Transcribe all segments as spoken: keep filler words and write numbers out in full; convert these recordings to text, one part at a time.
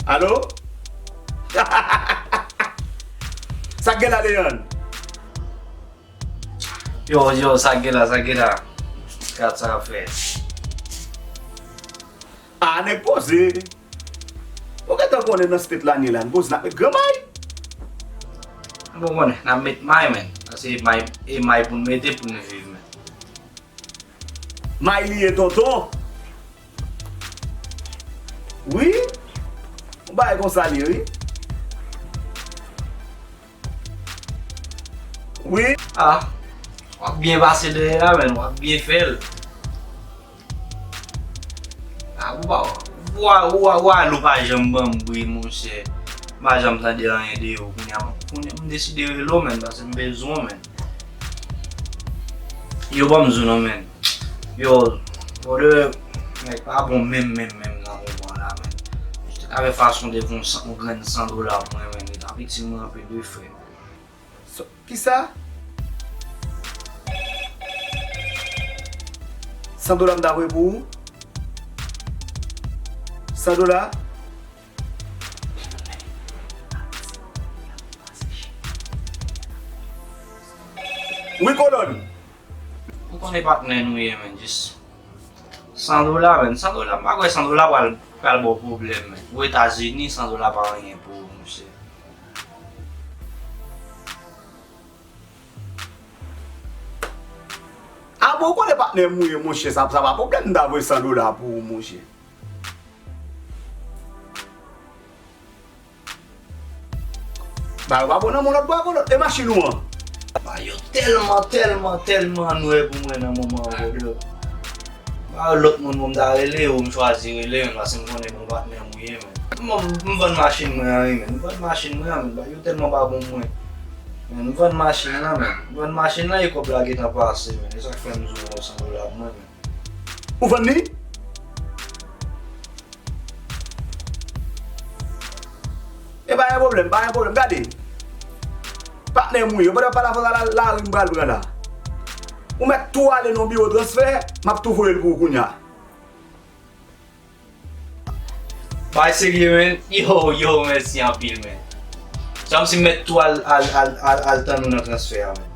Alo? Sa k gen la, Leyann? Yo, yo, sa k gen la, sa k gen la? Kat sa ap fè? Ah, nèg poze. Ou gentan konnen nan state la n ye la, n poze n ap met gran may. Bon, konnen, n ap met may, men. Paske e may, e may pou n mete pou n viv, men. May li ye, tonton. Wi. Yon bagay konsa li ye, wi. Wi. Ah, w ap byen pase dèyè a, men, w ap byen fè l. Ah, ou pa, ou a, ou a, ou a, nou pa janm ban m bri, monchè. M pa janm tande anyen de yo. Kounye a, kounye a, m deside rele w, men, paske m bezwen w, men. Yo, ban m di w non, men. Yo, brother, nèg pa bon menm, menm, menm nan moman la, men. Avèk fason de yon san, yon grenn san dola pou mwen, men, li t ap itil mwen anpil, wi, frè. So, kisa? San dola m ta voye pou ou? San dola? Wi, kolòn. M konnen patnè nou ye, men, jis san dola, men. San dola, m pa kwè san dola pral, pral ba w pwoblèm, men. Ou Etazini, san dola pa anyen pou ou, monchè. Ah bon, ou konnen patnè m ou ye, monchè, sa, sa pa pwoblèm, m ta voye san dola pou ou, monchè. Ba yo pa bon nan men lòt bwa, kolòn. E machin ou an? Ba yo tèlman, tèlman, tèlman nwè pou mwen nan moman an, brother. Ba yo lòt moun pou m ta rele, ou m chwazi rele, men, paske m konnen bon patnè m ou ye, men. M, m vann machin mwen an, wi, men. M vann machin mwen an, men. Ba yo tèlman pa bon mwen. Men, m vann machin lan, men. M vann machin lan, e kòb la gentan pase, men. E sa k fè m di w san dola pou mwen, men. Ou vann li? E pa gen pwoblèm, pa gen pwoblèm. Gade. Patnè m ou ye. Pandan w ap pale afè sa la, lari m pral pran la. Ou mèt tou ale nan biwo transfè, m ap tou voye l pou ou kounye a. Bay serye, men. Yo, yo, mèsi anpil, men. Sa m si m mèt tou al, al, al, al, al tann ou nan transfè a, men.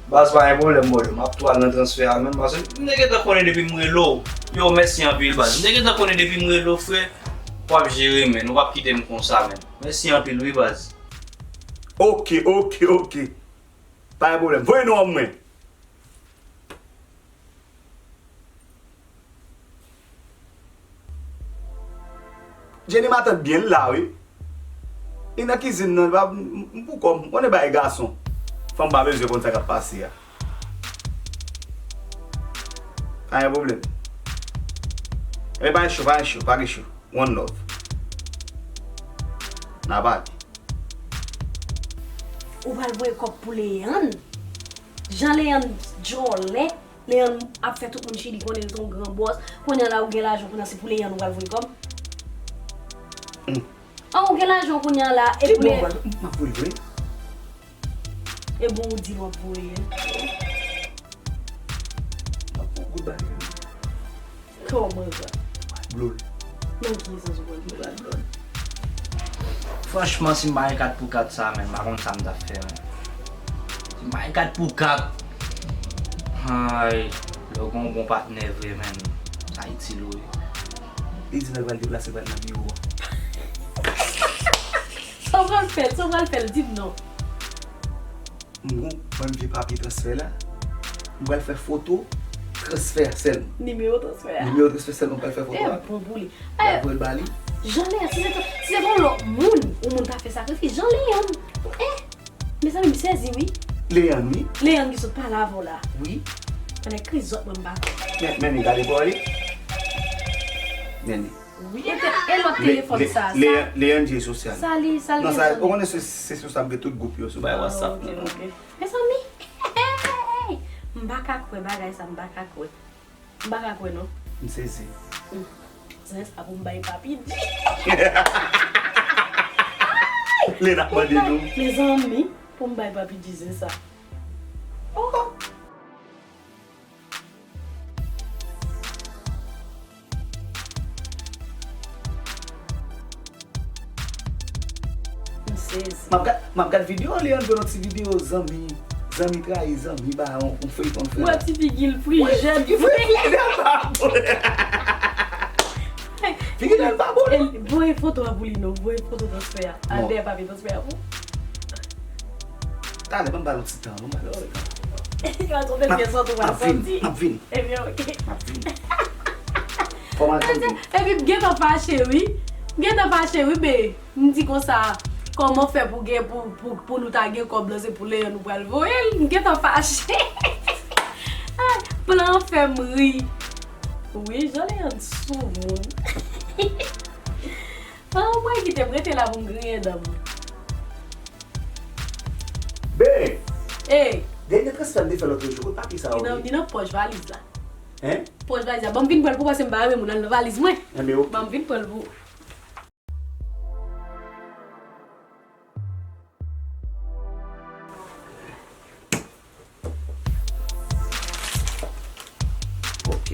Baz, pa gen pwoblèm, brother. M ap tou al nan transfè a, men. Paske m te gentan konnen depi m rele w. Yo, mèsi anpil, baz. M te gentan konnen depi m rele w, frè. W ap jere, men. Ou p ap kite m konsa, men. Mèsi anpil, wi, baz. Oke, oke, oke. Pa gen pwoblèm. Voye non an mwen. Jenny matant byen, l la, wi. Li nan kizin nan, li pa, m, m, m pou kò m, m konnen bagay gason. Fanm pa bezwen konn sa k ap pase a. Pa gen pwoblèm. Ebyen, pa gen cho, pa gen cho, pa gen cho. One love. N a pale. Ou pral voye kòb pou Leyann? Jan Leyann djòlè, Leyann ap fè tout moun chili konnen l se yon gran bòs. Kounye a la ou gen lajan, kounye a se pou Leyann ou pral voye kòb? Hmm. An, ou gen lajan kounye a la, e pou Leyann. M ap voye vre. E bon ou di l w ap voye. M ap pran goud bagay. Kòman sa? Blow l. Nan ki sans ou pral blow l? Franchman, si m pa gen kat pou kat sa, men, m pa konn sa m t ap fè, men. Si m pa gen kat pou kat, ay, lè w gen yon bon patnè vre, men, sa itil ou ye. Li di nèg pral deplase pral nan biwo a. Sa w pral fè l, sa w pral fè l, di m non. M gon bann vye papye transfè la. M pral fè foto transfè a sèlman. Nimewo transfè a. Nimewo transfè sèlman, m pral fè foto a. E bon pou li. M pral voye l ba li. Jan Leyann, si se te, si se te yon lòt moun, yon moun ta fè sakrifis. Jan Leyann. Eh, mezanmi, m sezi, wi. Leyann, wi. Leyann ki sot pale avè w la. Wi. Fè nèg kri zòt mwen m pa kwè. Men, men, gade bò li. Men li. Wi, e te, e lòt telefòn sa, sa. Leandje sosyal. Sa li, sa li gen sou li? Non, sa, ou konnen se, se sou sa m gen tout gwoup yo, sou bay WhatsApp nan. Ah, ok, ok. Mezanmi, hey! M pa ka kwè bagay sa, m pa ka kwè. M pa ka kwè, non. M sezi. Hmm. Zen sa pou m bay Papi G. Lè n ap mande nou. Mezanmi, pou m bay Papi G zen sa. Oh! M ap gad, m ap gad videyo, Leandro, yon ti videyo zanmi, zanmi trayi zanmi, ba yon, yon feyton, yon feyton. Wè ti figi l frijèd vre. Figi l pa bon. Figi l pa bon. Voye foto a pou li non, voye foto transfè a. Al dèyè papye transfè a pou. Talè, ban m ba l yon ti tan, ban m ba l yon ti tan. L pral sot pyès sòt ou pral sòti. M ap vini, m ap vini. Ebyen, oke. M ap vini. Fò m al sòti. Epi m gentan fache wi. M gentan fache wi, be. M di konsa, kòman fè pou gen, pou, pou, pou nou ta gen kòb lan, se pou Leandre nou pral voye l? M gentan fache. Ay, plan an fè m ri. Wi, jan Leandre sou moun. An, mwen kite m rete la pou m griyen dan m. Be! Ey! Dènye transfè m te fè lòt jou, kot papye sa yo ye? Li nan, li nan pòch valiz la. Hein? Pòch valiz la. Ban m vin pran l pou, paske m pa renmen moun al nan valiz mwen. Enben, oke. Ban m vin pran l pou. Ok.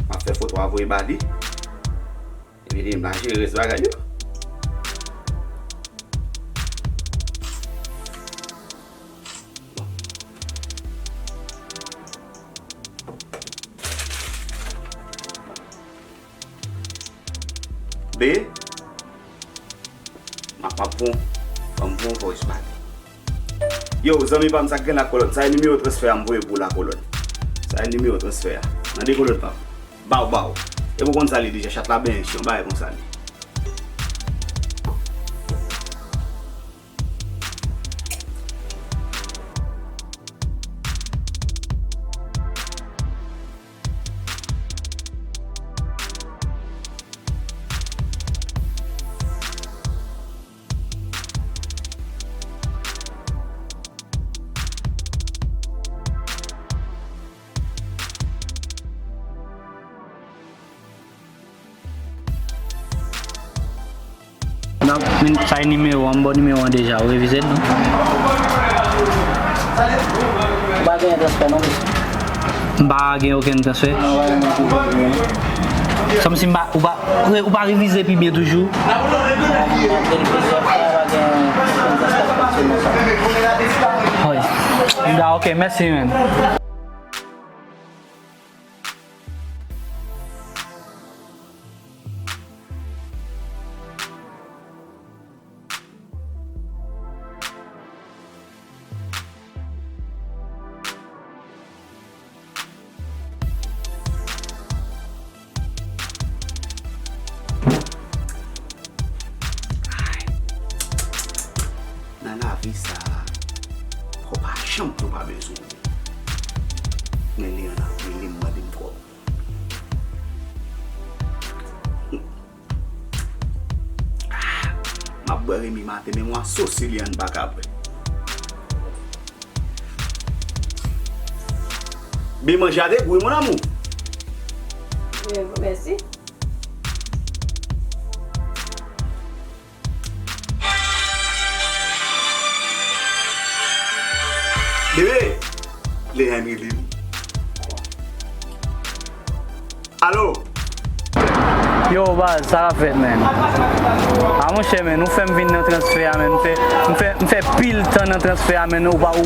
M ap fè foto a voye ba li. Epi li menm la jere rès bagay yo. Be, m ap, m ap bon, ban m bon voice pa li. Yo, zanmi pa m, sa k gen la kolòn? Sa e nimewo transfè a m voye pou la kolòn. Sa e nimewo transfè a. Nan de kolòn pa m. Baw, baw. E pou konn sa li deja, chat la benyen, yon bagay konsa li. Nan, men sa e nimewo an, m ba w nimewo an deja, ou revize l non? Ou pa genyen transfè non, mesye? M pa gen okenn transfè. Non, pa gen transfè. Sanm si m pa, ou pa, ou pa revize pi byen toujou? Wi. Da, ok, mèsi, man. Nan lavi sa a, fò w pa janm di w pa bezwen m. Men li ann ap rele m, mande m kòb. M ap bwè remi maten, men mwen asosye li an pa ka bwè. Byen manje a te gou wi, mon amour. Mèsi. Bebe, Leandre rele m. Alo? Yo, baz, sa k ap fèt, man? A, monchè, man, ou fè m vin nan transfè a, man. M fè, m fè, m fè pil tan nan transfè a, man. Ou pa, ou.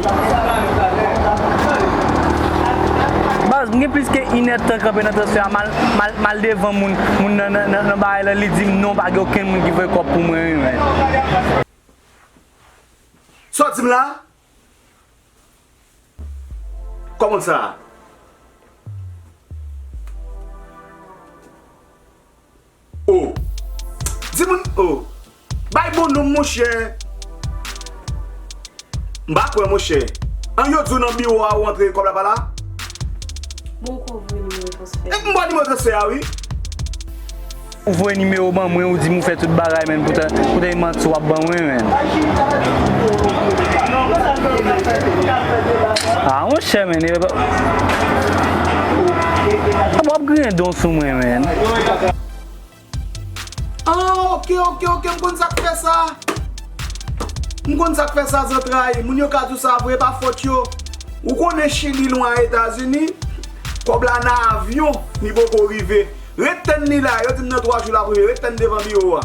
Baz, m gen plis ke inèdtan kanpe nan transfè a. M al, m al, m al devan moun, moun nan, nan, nan, nan bagay la, li di m non, pa gen okenn moun ki voye kòb pou mwen, wi, man. Sa w di m la? Kòman sa? O. Di moun, o. Bay bon non, monchè. M pa kwè, monchè. An yo di w nan biwo a ou antre, kòb la pa la? Bon, ou ko voye nimewo transfè. E m ba w nimewo transfè a, wi. Ou voye nimewo ban mwen, ou di m ou fè tout bagay, men poutèt, poutèt manti w ap ban mwen, men. A, monchè, men, e pa, w ap griyen don sou mwen, men. A, ok, ok, ok, m konn sa k fè sa. M konn sa k fè sa, zantray. Moun yo ka di w sa vre, pa fòt yo. Ou konnen Chili lwen a Etazini, kòb la nan avyon, li poko rive. Ret tann li la, yo di m nan twa jou l ap rive. Ret tann devan biwo a.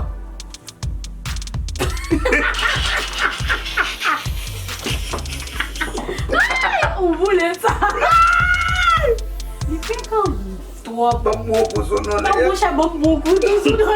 Ou boule sa. Li fèk anvi twòp. Ban m bon kou sou non. Non, monchè, ban m bon kou tou sou non.